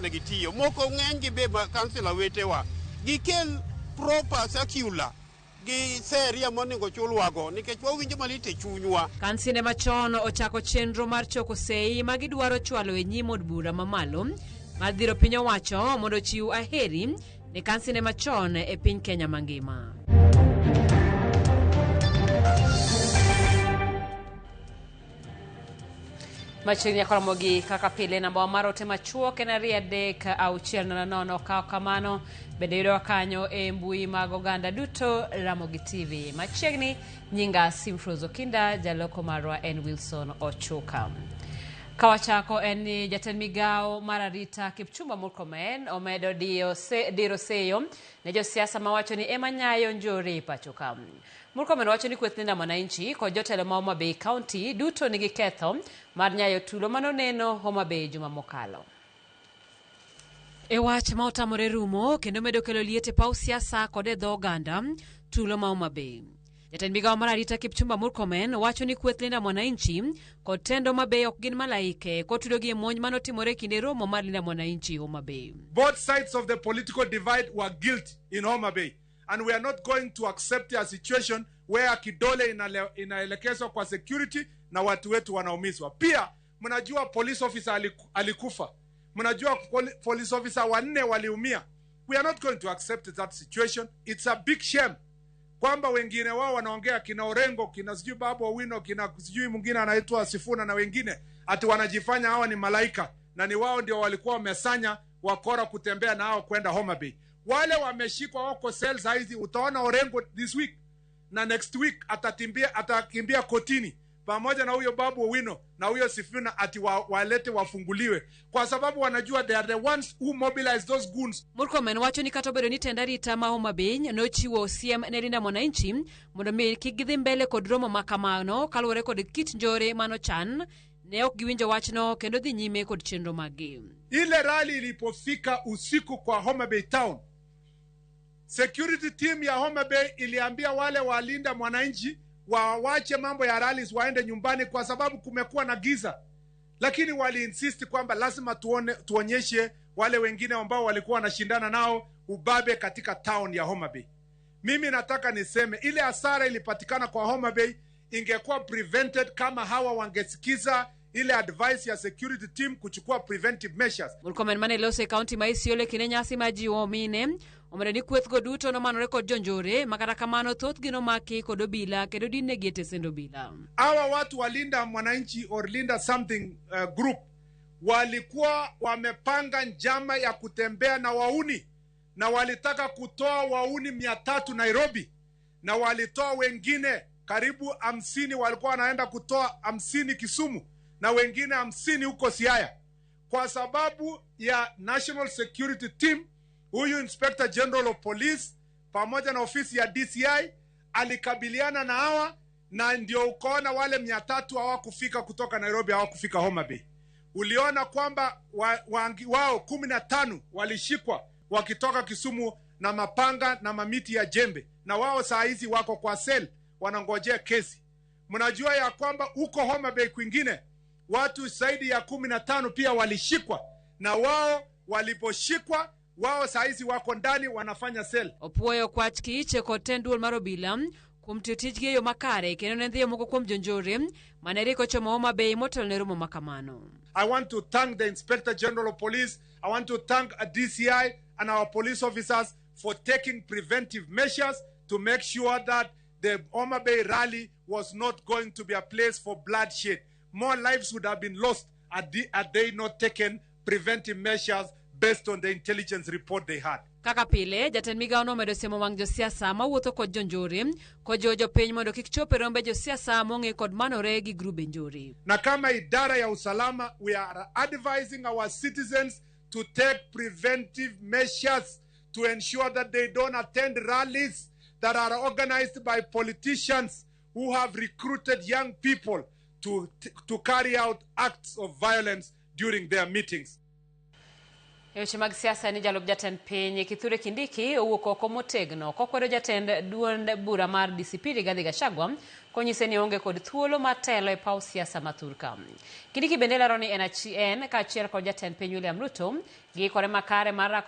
Ne gitiyo moko ng'eny gi be kansila wetewa gikel proper circular gi seria monego chulwago nikech wawinjo malit e chunywa. Kansinde machon ochako chenro mar choko sei ma gidwaro chwalo e nyim od bura mamalo mar dhiro piny owacho mondo ochiw aheri ne kansinde machon e piny Kenya mangima. Machiegni koromo gi kaka pile namba wa mar ote machuok en 23600. Ka kamano bende yudowa kanyo e mbui mag oganda duto Ramogi TV. Machiegni nyinga Simfrozo Okinda, jaloko marwa en Wilson Ochuka. Kawachako en ni jatend migawo mar arita Kipchumba Murkomen omedo diyo se, diro seyo ne josiasa mawacho ni ema nyayo njore e pacho ka. Murkomen wacho ni kweth Linda Mwananchi kod jotelo ma Homa Bay County duto nigi ketho mar nyayo tulo manoneno Homa Bay juma mokalo. E wach ma otamore rumo kendo medo kelo liet e paw siasa kod e dho oganda, tulo ma Homa Bay. Jatend migawo mar arita Kipchumba Murkomen wacho ni kweth Linda Mwananchi kod tend Homa Bay ok gin malaike kotudogi e monj manotimore e kinde romo mar Linda Mwananchi Homa Bay. Both sides of the political divide were guilty in Homa Bay. And we are not going to accept a situation where kidole inaelekezwa kwa security na watu wetu wanaumizwa. Pia mnajua police officer alikufa, mnajua police officer wanne waliumia. We are not going to accept that situation. It's a big shame kwamba wengine wao wanaongea kina Orengo, kina sijui Babu Owino, kina sijui mwingine anaitwa Sifuna na wengine, ati wanajifanya hawa ni malaika na ni wao ndio walikuwa wamesanya wakora kutembea na hao kwenda Homa Bay. Wale wameshikwa wako cells hizi, utaona Orengo this week na next week atakimbia kotini pamoja na huyo Babu Owino na huyo Sifuna ati walete wafunguliwe, kwa sababu wanajua they are the ones who mobilize those goons. Murkomen wacho ni kata obedo ni tend arita ma Homa Bay nochiwo siem ne Linda Mwananchi mondo mi kik gidhi mbele kod romo ma kamano kaluwore kod kit njore manochan, ne ok giwinjo wachno kendo dhi nyime kod chenro maggi. Ile rally ilipofika usiku kwa Homa Bay town, security team ya Homa Bay iliambia wale walinda mwananchi wawache mambo ya rallies waende nyumbani kwa sababu kumekuwa na giza, lakini wali insist kwamba lazima tuonyeshe wale wengine ambao walikuwa wanashindana nao ubabe katika town ya Homa Bay. Mimi nataka niseme ile hasara ilipatikana kwa Homa Bay ingekuwa prevented kama hawa wangesikiza ile advice ya security team kuchukua preventive measures. Murkomen mane loso e county ma Isiolo kinde nyasi ma jiwo mine omedo ni kwethgo duto nomanore kod jonjore ma kata kamano thothgi nomaki kod obila kendo dinnegi e tesend obila. Hawa watu walinda mwananchi or linda something group walikuwa wamepanga njama ya kutembea na wauni, na walitaka kutoa wauni 300 Nairobi, na walitoa wengine karibu 50, walikuwa wanaenda kutoa 50 Kisumu na wengine 50 huko Siaya, kwa sababu ya National Security Team. Huyu Inspector General of Police pamoja na ofisi ya DCI alikabiliana na hawa, na ndio ukaona wale 300 hawakufika kutoka Nairobi, hawakufika Homa Bay. Uliona kwamba wao 15 walishikwa wakitoka Kisumu na mapanga na mamiti ya jembe, na wao saa hizi wako kwa cell wanangojea kesi. Mnajua ya kwamba huko Homa Bay kwingine watu zaidi ya 15 pia walishikwa, na wao waliposhikwa wao saa hizi wako ndani wanafanya cell. Opuoyo kwach kich kod tend duol mar obila kuom tiyo tijgi e yo makare kendo ne dhiyo moko kuom jonjore mane rik ochomo Homa Bay motelo ne romo makamano. I want to thank the Inspector General of Police. I want to thank DCI and our police officers for taking preventive measures to make sure that the Homa Bay rally was not going to be a place for bloodshed. More lives would have been lost had they not taken preventive measures based on the intelligence report they had. Kaka pile, jatend migawo nomedo semo wang' josiasa mawuotho kod jonjore kojiwo jopiny mondo kik chop e rombe josiasa mong'e kod manore gi grube njore. Na kama idara ya usalama, we are advising our citizens to take preventive measures to ensure that they don't attend rallies that are organized by politicians who have recruited young people to carry out acts of violence during their meetings. E weche mag siasa ni jalup jatend piny Kithure Kindiki owuok oko motegno kokwedo jatend duond bura mar DCP Rigathi Gachagua konyise ni oonge kod thuolo mar telo e paw siasa ma thurka. Kindiki bende lero ni en kaachiel kod jatend piny William Ruto giikore makare mar rakore.